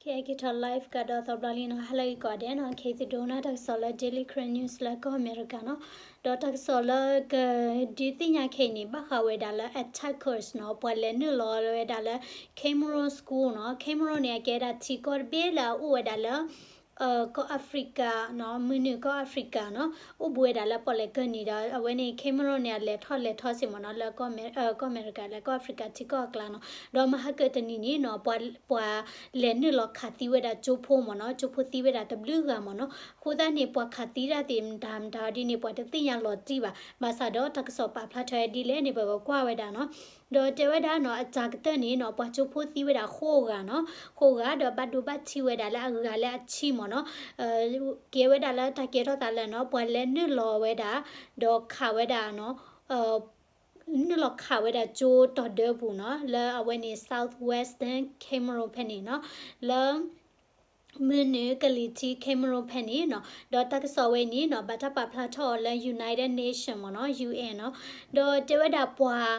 ကဲ က့ၤထီၣ် live ကဒီးသီဘျီလံနီၤ, ဟါလၢအဂ့ၤကိးဂၤဒဲးနီၤ, ခဲအံၤသုဒိကနၣ်တၢ်ကစီၣ်လၢ Daily Karen News လၢကီၢ်အမဲရကၤနီၤ, ဒီးတၢ်ကစီၣ်လၢကဒုးသ့ၣ်ညါခဲအံၤန့ၣ် ဘၣ်ဃးဝဲဒၣ်လၢ attackers နီၤ, ပှၤလဲၤနုာ်လီၤဝဲဒၣ်လၢ Cameroon School နီၤ, Cameroon န့ၣ် အကဲဒၣ်ထံကီၢ်တဘ့ၣ်လၢအအိၣ်ဝဲဒၣ်လၢ ကီၢ် Africa နီၤ, မုၢ်နုာ်ကီၢ် Africa နီၤ, အိၣ်ဘူးဝဲဒၣ်လၢပီၣ်လဲၣ်ကၢၢ်နံၤဒီး အဝဲန့ၣ် Cameroon န့ၣ် အလဲၤထီၣ်လဲၤထီစ့ၢ်မ့ၢ်နီၤ, လၢကီၢ်အမဲရကၤ လၢကီၢ် Africa ထံကီၢ်အကျါနီၤ, ဒီးမဟါကတနံၤန့ၣ်နီၤ, ပှၤလဲၤနုာ်လီၤခးသံဝဲဒၣ်ကၠိဖိမ့ၢ်နီၤ, ကၠိဖိသံဝဲဒၣ်တဘျုးဂၤမ့ၢ်နီၤ, အဃိသတးန့ၣ် ပှၤခးသံတၢ်သ့ၣ်မတၤမတၤဒ်န့ၣ် ပှၤတသ့ၣ်ညါလီၤတံၢ်ဘၣ်, ဘၣ်ဆၣ်ဒီးတၢ်ကစီၣ်ပာ်ဖျါထီၣ်ဝဲဒ်လဲၣ်န့ၣ် ပကကွၢ်ဝဲဒၣ်နီၤ, ဒီးတဲဝဲဒၣ်နီၤ, အစှၤကတၢၢ်န့ၣ်နီၤ, ပှၤကၠိဖိသံဝဲဒၣ်ဃိးဂၤနီၤ, ဃိးဂၤ ဒီးဘၣ်ဒိဘၣ်ထံးဝဲဒၣ်လၢအဂၤလၢအဆံမ့ၢ်နီၤ, ကဲဝဲဒၣ်လၢတၢ်ကဲထီၣ်သးလၢနီၤ, ပှၤလဲၤနုာ်လီၤဝဲဒၣ် ဒီးခးဝဲဒၣ်နီၤ, နုာ်လီၤခးဝဲဒၣ်ကၠိတီၤဒၢပူၤနီၤ, လၢအဝဲန့ၣ် southwestern Cameroon ဖဲန့ၣ်နီၤ, လၢ မုၢ်နုာ်ကလံၤထံး Cameroon ဖဲန့ၣ်နီၤ, ဒီးတၢ်ကစီၣ်ဝဲန့ၣ်နီၤ, ဘၣ်တၢ်ပာ်ဖျါထီၣ်အီၤလၢ United Nation မ့ၢ်နီၤ, U N နီၤ, ဒီးတဲဝဲဒၣ်ပှၤ,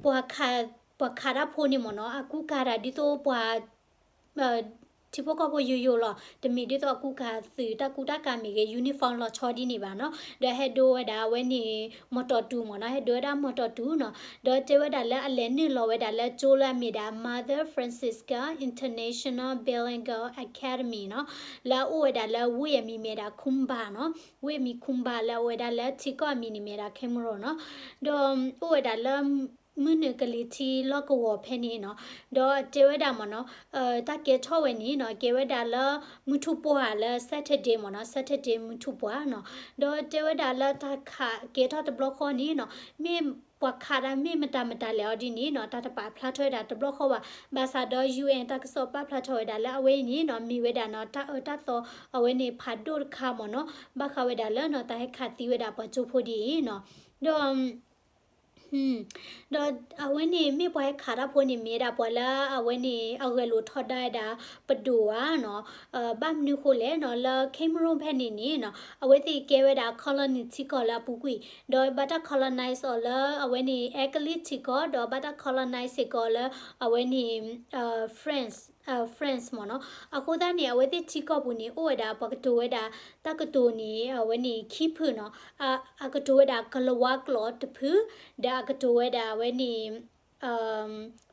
ပှၤခး, ပှၤခးတၢ်ဖိန့ၣ်မ့ၢ်နီၤ, အကူကၤတၢ်ဒ်သိးပှၤ ထံဖိကီၢ်ဖိယိယိလီၤ, တမ့ၢ်ဒ်သိးအကူကၤသုးတၢ်ကူတၢ်ကၤမ့ၢ်ဂ့ၤ uniform လီၤဆီဒ်န့ၣ်ဘၣ်နီၤ, ဒီးဟဲဒိဝဲဒၣ်အဝဲန့ၣ် မီၢ်တီၢ်တူာ်မ့ၢ်နီၤ, ဟဲဒိဝဲဒၣ်မီၢ်တီၢ်တူာ်နီၤ, ဒီးတဲဝဲဒၣ်လၢအလဲၤနုာ်လီၤဝဲဒၣ်လၢကၠိလၢအမ့ၢ်ဒၣ် Mother Francisca International Bilingual Academy နီၤ, လၢအအိၣ်ဝဲဒၣ်လၢဝ့ၢ်အမံၤမ့ၢ်ဒၣ် Kumba နီၤ, ဝ့ၢ်အမံၤ Kumba လၢအအိၣ်ဝဲဒၣ်လၢထံကီၢ်အမံၤန့ၣ်မ့ၢ်ဒၣ် Cameroon နီၤ, ဒီးအိၣ်ဝဲဒၣ်လၢ မုၢ်နုာ်ကလံၤထံးလီၢ်ကဝီၤဖဲန့ၣ်နီၤ, ဒီးတဲဝဲဒၣ်မ့ၢ်နီၤ, တၢ်ကဲထီၣ်ဝဲန့ၣ်နီၤ, ကဲဝဲဒၣ်လၢမုၢ်ထူၣ်ပှၢ်လၢ Saturday မ့ၢ်နီၤ, Saturday မုၢ်ထူၣ်ပှၢ်နီၤ, ဒီးတဲဝဲဒၣ်လၢတၢ်ခးကဲထီၣ်တဘျီဃီန့ၣ်နီၤ, မ့ၢ်ပှၤခးတၢ်မ့ၢ်မတၤမတၤလဲၣ်အီၤဒ်န့ၣ်နီၤ, တၢ်တပာ်ဖျါထီၣ်ဝဲဒၣ်တဘျီဃီဘၣ်, ဘၣ်ဆၣ်ဒီး U N တၢ်ကစီၣ်ပာ်ဖျါထီၣ်ဝဲဒၣ်လၢအဝဲအံၤန့ၣ်နီၤ, မ့ၢ်ဝဲဒၣ်နီၤ, တၢ်အၢတၢ်သီအဝဲန့ၣ်ဖးဒိၣ်တခါမ့ၢ်နီၤ, ဘၣ်ဃးဝဲဒၣ်လၢနီၤ, တၢ်ဟဲခးသံဝဲဒၣ်ပှၤကၠိဖိဒ်အံၤနီၤ, ဒီး ဒီးအဝဲန့ၣ်မ့ၢ်ပှၤဟဲခးတၢ်ဖိန့ၣ် မ့ၢ်ဝဲဒၣ်ပှၤလၢအဝဲန့ၣ် အဂဲၤလိာ်ထီဒါဝဲဒၣ်ပဒိၣ်ဧါနီၤ, ဘၣ်မနုၤဃိလဲၣ်နီၤ, လၢ Cameroon ဖဲန့ၣ်န့ၣ်နီၤ, အဝဲသ့ၣ်ကဲဝဲဒၣ် colony ထံကီၢ်လၢအပူၤကွံာ်, ဒီးဘၣ်တၢ် colonize အီၤလၢအဝဲန့ၣ် English ထံကီၢ်, ဒီးဘၣ်တၢ် colonize စ့ၢ်ကီးလၢအဝဲန့ၣ် France, France မ့ၢ်နီၤ, အဃိသတးန့ၣ် အဝဲသ့ၣ်ထံကီၢ်ပူၤန့ၣ် အိၣ်ဝဲဒၣ်ပှၤကတိၤဝဲဒၣ် တၢ်ကတိၤန့ၣ် အဝဲန့ၣ်ခံဖုနီၤ, အကတိၤဝဲဒၣ်ကလၤဝါကျိာ်တဖု, ဒီးအကတိၤဝဲဒၣ်အဝဲန့ၣ်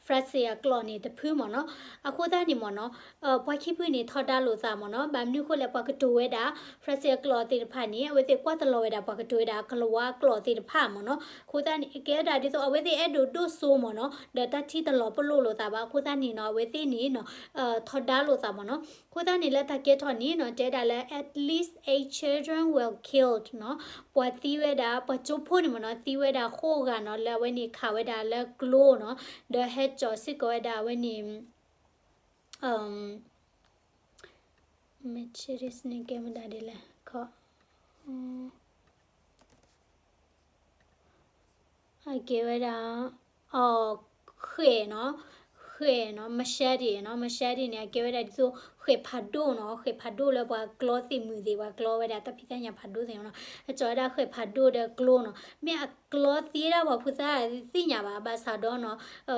France အကျိာ်န့ၣ်တဖုမ့ၢ်နီၤ, အဃိသတးန့ၣ်မ့ၢ်နီၤ, ပှၤခံဖုန့ၣ်ထီဒါလိာ်သးမ့ၢ်နီၤ, ဘၣ်မနုၤဃိလဲၣ် ပှၤကတိၤဝဲဒၣ် France အကျိာ်သ့ၣ်တဖၣ်န့ၣ် အဝဲသ့ၣ်ကွၢ်တလီၤဝဲဒၣ် ပှၤကတိၤဝဲဒၣ်ကလၤဝါကျိာ်သ့ၣ်တဖၣ်မ့ၢ်နီၤ, အဃိသတးန့ၣ် ကဲဝဲဒၣ်ဒ်သိး အဝဲသ့ၣ်အဲၣ်ဒိးဒိၣ်စိမ့ၢ်နီၤ, ဒီးတၢ်ထံၣ်တလီၤပလိာ်လိာ်သးဘၣ်, အဃိသတးန့ၣ်နီၤ အဝဲသ့ၣ်န့ၣ်နီၤ ထီဒါလိာ်သးမ့ၢ်နီၤ, အဃိသတးန့ၣ်လၢတၢ်ကဲထီၣ်န့ၣ်နီၤ တဲဒၣ်လၢ at least eight children were killed နီၤ, ပှၤသံဝဲဒၣ် ပှၤကၠိဖိန့ၣ်မ့ၢ်နီၤ သံဝဲဒၣ်ဃိးဂၤနီၤ လၢအဝဲန့ၣ်ခးဝဲဒၣ်လၢကျိနီၤ, ဒီးဟဲစိာ်စ့ၢ်ကီးဝဲဒၣ်အဝဲန့ၣ် မ့ၢ်န့ၣ်ကဲမတၤဒ်လဲၣ် ခီ အကဲဝဲဒၣ် အ ဃဲၣ်နီၤ, ဃဲၣ်နီၤ machete နီၤ, machete န့ၣ် အကဲဝဲဒၣ်ဒ်သိး ဃဲၣ်ဖးဒိၣ်နီၤ, ဃဲၣ်ဖးဒိၣ်လၢပှၤကျီသ့ၣ်မုၢ်သ့ၣ် ပှၤကျီဝဲဒၣ်တၢ်ဖံးတၢ်ညၣ်ဖးဒိၣ်သ့ၣ်နီၤ, အစိာ်ဝဲဒၣ်ဃဲၣ်ဖးဒိၣ်ဒီးကျိနီၤ, မ့ၢ်အကျီသံဒၣ်ပှၤဖိသၣ်သ့ၣ်ညါဘၣ်, ဘၣ်ဆၣ်ဒီးနီၤ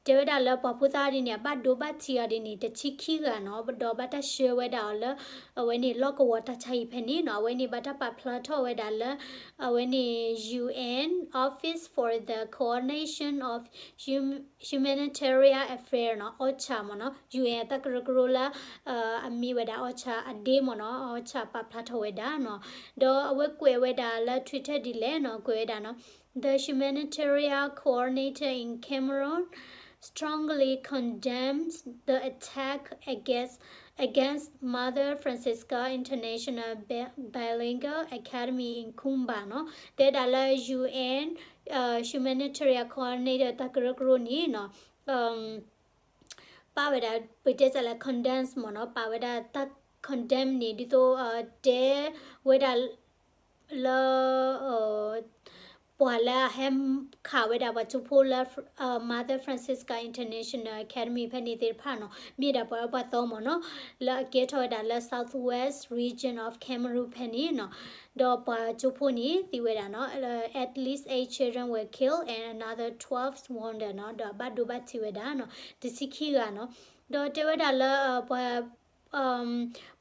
တဲဝဲဒၣ်လၢပှၤဖိသၣ်ဒ်န့ၣ် အဘၣ်ဒိဘၣ်ထံးအီၤဒ်န့ၣ် တဆံခံဂၤနီၤ, ဒီးဘၣ်တၢ်ဆှၢဝဲဒၣ်အီၤလၢ အဝဲန့ၣ်လီၢ်ကဝီၤတၢ်ဆါဟံၣ်ဖဲန့ၣ်နီၤ, အဝဲန့ၣ်ဘၣ်တၢ်ပာ်ဖျါထီၣ်ဝဲဒၣ်လၢ အဝဲန့ၣ် U N Office for the Coordination of Hum- Humanitarian Affairs နီၤ, OCHA မ့ၢ်နီၤ, U N အတၢ်ကရၢကရိလၢ အမ့ၢ်ဝဲဒၣ် OCHA အဒ့မ့ၢ်နီၤ, OCHA ပာ်ဖျါထီၣ်ဝဲဒၣ်နီၤ, ဒီးအဝဲကွဲးဝဲဒၣ်လၢ Twitter ဒ်လဲၣ်နီၤ, ကွဲးဝဲဒၣ်နီၤ The humanitarian coordinator in Cameroon strongly condemns the attack against against Mother Francisca International Bi- Bilingual Academy in Kumba နီၤ, တဲဒၣ်လၢ U N humanitarian coordinator တၢ်ကရၢကရိန့ၣ်နီၤ ပာ်ဝဲဒၣ် ပတဲစးလၢ condemn မ့ၢ်နီၤ, ပာ်ဝဲဒၣ်တၢ် condemn န့ၣ် ဒ်သိး တဲဝဲဒၣ် လၢ ပှၤလၢအဟဲခးဝဲဒၣ်ပှၤကၠိဖိလၢ Mother Francisca International Academy ဖဲန့ၣ်သ့ၣ်တဖၣ်နီၤ, မ့ၢ်ဒၣ်ပှၤအၢပှၤသီမ့ၢ်နီၤ, လၢအကဲထီၣ်ဝဲဒၣ်လၢ Southwest Region of Cameroon ဖဲန့ၣ်နီၤ, ဒီးပှၤကၠိဖိန့ၣ်သံဝဲဒၣ်နီၤ, at least eight children were killed and another twelve wounded နီၤ, ဒီးအဘၣ်ဒိဘၣ်ထံးဝဲဒၣ်နီၤ, တဆံခံဂၤနီၤ ဒီးတဲဝဲဒၣ်လၢ ပှၤ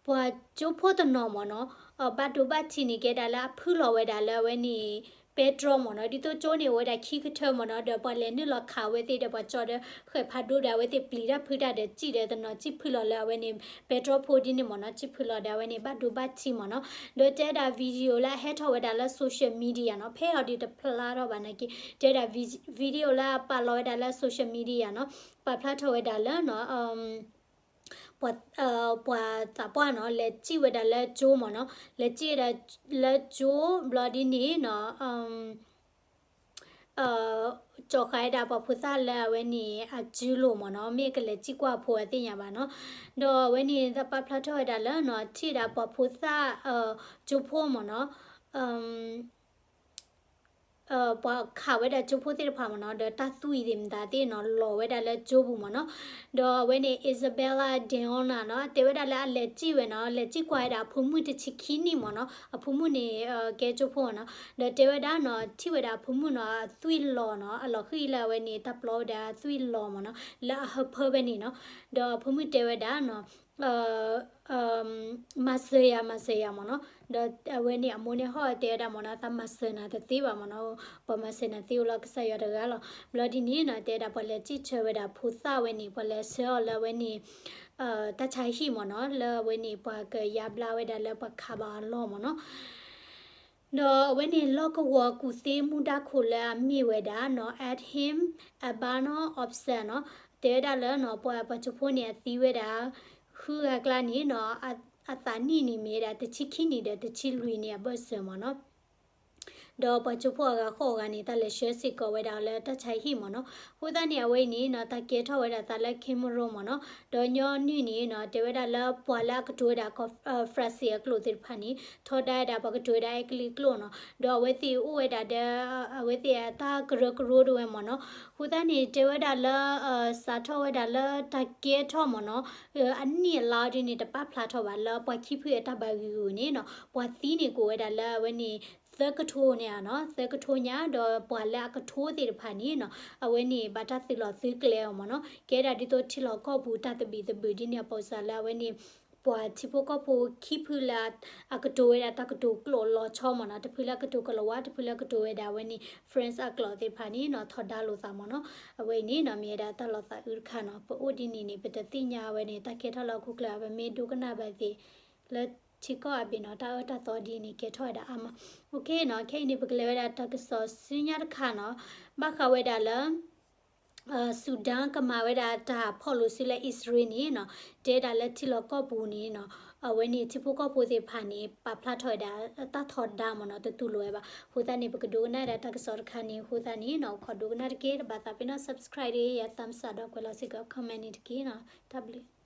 ပှၤကၠိဖိတနီၤမ့ၢ်နီၤ ဘၣ်ဒိဘၣ်ထံးန့ၣ် ကဲဒၣ်လၢအဖုၣ်လီၤဝဲဒၣ်လၢအဝဲန့ၣ် ပဲတြီမ့ၢ်နီၤ. ဒ်သိးကၠိန့ၣ်အိၣ်ဝဲဒၣ်ခံကထၢမ့ၢ်နီၤ ဒီးပှၤလဲၤနုာ်လီၤခးဝဲသ့ၣ်ဒီးပှၤကၠီဒီးဃဲးဖးဒိၣ်ဒီး အဝဲသ့ၣ်ပျံၤတၢ်ဖုးတၢ်ဒီးစံၣ်ဒီးတနီၤစံၣ်ဖုၣ်လီၤလၢအဝဲန့ၣ် ပဲတြီဖိဒ်န့ၣ်မ့ၢ်နီၤ. စံၣ်ဖုၣ်လီၤဒီးအဝဲန့ၣ် ဘၣ်ဒိဘၣ်ထံးမ့ၢ်နီၤ. ဒီးတဲဒၣ် video လၢအဟဲထီၣ်ဝဲဒၣ်လၢ social media နီၤ ဖဲအီၤဒုးတဖျါထီၣ်ဘၣ်နာ်က့ တဲဒၣ် video လၢအပာ်လီၤဝဲဒၣ်လၢ social media နီၤ ပာ်ဖျါထီၣ်ဝဲဒၣ်လၢနီၤ ပှၤ ပှၤသးပှၢ်နီၤ လဲၤစံၣ်ဝဲဒၣ်လၢကၠိမ့ၢ်နီၤ လဲၤစံၣ်ဝဲဒၣ်လၢကၠိဘျီဒ်န့ၣ်နီၤ ကၠီဃာ်ဝဲဒၣ်ပှၤဖိသၣ်လၢအဝဲန့ၣ် အစုလိၤမ့ၢ်နီၤ မ့ၢ်ကလဲၤစံၣ်ကွၢ်ဖိအသ့ၣ်ညါဘၣ်နီၤ. ဒီးအဝဲန့ၣ် သးပာ်ဖျါထီၣ်ဝဲဒၣ်လၢနီၤ ထံၣ်ဝဲဒၣ်ပှၤဖိသၣ် ကၠိဖိမ့ၢ်နီၤ ပှၤခးဝဲဒၣ်ကၠိဖိသ့ၣ်တဖၣ်မ့ၢ်နီၤ ဒီးတၢ်သွံၣ်သ့ၣ်မတၤသ့ၣ်နီၤ လီၤဝဲဒၣ်လၢကၠိပူၤမ့ၢ်နီၤ. ဒီးအဝဲန့ၣ် Isabella Deona နီၤ တဲဝဲဒၣ်လၢအလဲၤစံၣ်ဝဲနီၤ လဲၤစံၣ်ကွၢ်ဝဲဒၣ်အဖိမုၣ်တဆံခံနံၣ်မ့ၢ်နီၤ အဖိမုၣ်န့ၣ် ကဲကၠိဖိမ့ၢ်နီၤ ဒီးတဲဝဲဒၣ်နီၤ ထံၣ်ဝဲဒၣ်အဖိမုၣ်နီၤ အသွံၣ်လီၤနီၤ အလီၤဃံၤလၢအဝဲန့ၣ် တၢ်ပျီဝဲဒၣ်အသွံၣ်လီၤမ့ၢ်နီၤ လၢအဟၢဖၢဖဲန့ၣ်နီၤ. ဒီးအဖိမုၣ်တဲဝဲဒၣ်နီၤ မၤစၢၤယၤ မၤစၢၤယၤမ့ၢ်နီၤ. ဒီးအဝဲန့ၣ်အမိၢ်န့ၣ်ဟီၣ်တဲဝဲဒၣ်မ့ၢ်နီၤ သးမၤစၢၤနၤတသ့ဘၣ်မ့ၢ်နီၤ ပှၤမၤစၢၤနၤသ့အိၣ်လီၤ ကစၢ်ယွၤတဂၤလီၤ. ဘျီဒ်န့ၣ်နီၤ တဲဝဲဒၣ်ပှၤလဲၤစံၣ်ဆၢဝဲဒၣ်ဖိသၣ်ဝဲန့ၣ် ပှၤလဲၤဆှၢအီၤလၢအဝဲန့ၣ် တၢ်ဆါဟံၣ်မ့ၢ်နီၤ လၢအဝဲန့ၣ် ပှၤကယါဘျါဝဲဒၣ်လၢပှၤခးဘၣ်အီၤလီၢ်မ့ၢ်နီၤ. ဒီးအဝဲန့ၣ်လီၢ်ကဝီၤကူၣ်သ့မူဒါခိၣ်လၢအမ့ၢ်ဝဲဒၣ်နီၤ Adhemab Abano Ofsan နီၤ တဲဝဲဒၣ်လၢနီၤ ပှၤပှၤကၠိဖိန့ၣ် အသံဝဲဒၣ် ဃုဂၤကျါန့ၣ်နီၤ အသးနံၣ်န့ၣ်မ့ၢ်ဝဲဒၣ် တဆံခံနံၣ်ဒီးတဆံလွံၢ်နံၣ်အဘၢၣ်စၢၤမ့ၢ်နီၤ. ဒီးပှၤကၠိဖိအဂၤဃိးဂၤန့ၣ် တၢ်လဲၤဆှၢစ့ၢ်ကီးဝဲဒၣ်အီၤလၢတၢ်ဆါဟံၣ်မ့ၢ်နီၤ. အဃိသတးန့ၣ် အဝဲအံၤန့ၣ်နီၤ တၢ်ကဲထီၣ်ဝဲဒၣ်သးလၢ Cameroon မ့ၢ်နီၤ. ဒီးညီနုၢ်န့ၣ်နီၤ တဲဝဲဒၣ်လၢပှၤလၢအကတိၤဝဲဒၣ် French အကျိာ်သ့ၣ်တဖၣ်န့ၣ် ထီဒါဝဲဒၣ်ပှၤကတိၤဝဲဒၣ်အဲကလံးကျိာ်နီၤ. ဒီးအဝဲသ့ၣ်အိၣ်ဝဲဒၣ်ဒီး အဝဲသ့ၣ်အတၢ်ကရၢကရိဒၣ်ဝဲမ့ၢ်နီၤ. အဃိသတးန့ၣ် တဲဝဲဒၣ်လၢ စးထီၣ်ဝဲဒၣ်လၢတၢ်ကဲထီၣ်မ့ၢ်နီၤ အနံၣ်အလါဒ်န့ၣ် တပာ်ဖျါထီၣ်ဘၣ် လၢပှၤခံဖုအတၢ်ဘၣ်ဂံာ်ဂူာ်န့ၣ်နီၤ ပှၤသံန့ၣ်ကအိၣ်ဝဲဒၣ်လၢအဝဲန့ၣ် သၢကထိန့ၣ်နီၤ သၢကထိညါ ဒီးပှၤလၢအကထိသ့ၣ်တဖၣ်န့ၣ်နီၤ အဝဲန့ၣ် ဘၣ်တၢ်သုးလီၤသုးကျဲအီၤမ့ၢ်နီၤ. ကဲဒၣ်ဒ်သိးထံလီၢ်ကီၢ်ပူၤတၢ်သဘံၣ်သဘုၣ်ဒ်န့ၣ် အပိစၢ်လၢအဝဲန့ၣ် ပှၤထံဖိကီၢ်ဖိခံဖုလၢ အကတိၤဝဲဒၣ်တၢ်ကတိၤကျိာ်လီၤဆီမ့ၢ်နီၤ. တဖုလၢကတိၤကလၤဝါ တဖုလၢကတိၤဝဲဒၣ်အဝဲန့ၣ် French အကျိာ်သ့ၣ်တဖၣ်န့ၣ်နီၤ ထီဒါလိာ်သးမ့ၢ်နီၤ. အဝဲအံၤန့ၣ်နီၤ မ့ၢ်ဝဲဒၣ်တၢ်လီၤသးအုးတခါနီၤ ပအိၣ်ဒ်န့ၣ်န့ၣ် ပတသ့ၣ်ညါဝဲန့ၣ် တၢ်ကဲထီၣ်လၢဟီၣ်ခိၣ်ချၢ ပမ့ၢ်ဒိကနၣ်ဘၣ်သ့ၣ် လၢထံကီၢ်အဘ့ၣ်နီၤ တၢ်အၢတၢ်သီဒ်န့ၣ် ကဲထီၣ်ဝဲဒၣ်အါမး. ခဲအံၤန့ၣ် ပကလဲၤဝဲဒၣ်တၢ်ကစီၣ်ဆူညါတခါနီၤ ဘၣ်ဃးဝဲဒၣ်လၢ Sudan ကမၤဝဲဒၣ်တၢ်ဖီၣ်လိာ်စုလၢအံၣ်စရ့လးန့ၣ်နီၤ တဲဒၣ်လၢထံလီၢ်ကီၢ်ပူၤန့ၣ်နီၤ အဝဲန့ၣ်ထံဖိကီၢ်ဖိသ့ၣ်တဖၣ်န့ၣ် ပာ်ဖျါထီၣ်ဝဲဒၣ်တၢ်ထီဒါမ့ၢ်နီၤ တတူၢ်လိာ်ဝဲဘၣ်. အဃိသတးန့ၣ် ပကဒိကနၣ်ဝဲဒၣ်တၢ်ကစီၣ်တခါန့ၣ် အဃိသတးန့ၣ်နီၤ အိၣ်ခိးဒိကနၣ်တက့ၢ်. တဘၣ်သးပ့ၤနီၣ် subscribe တဂ့ၤ ယ thumbs up ဒီးကွဲးလီၤစ့ၢ်ကီး comment န့ၣ်တက့ၢ်နီၤ. တၢ်ဘျုး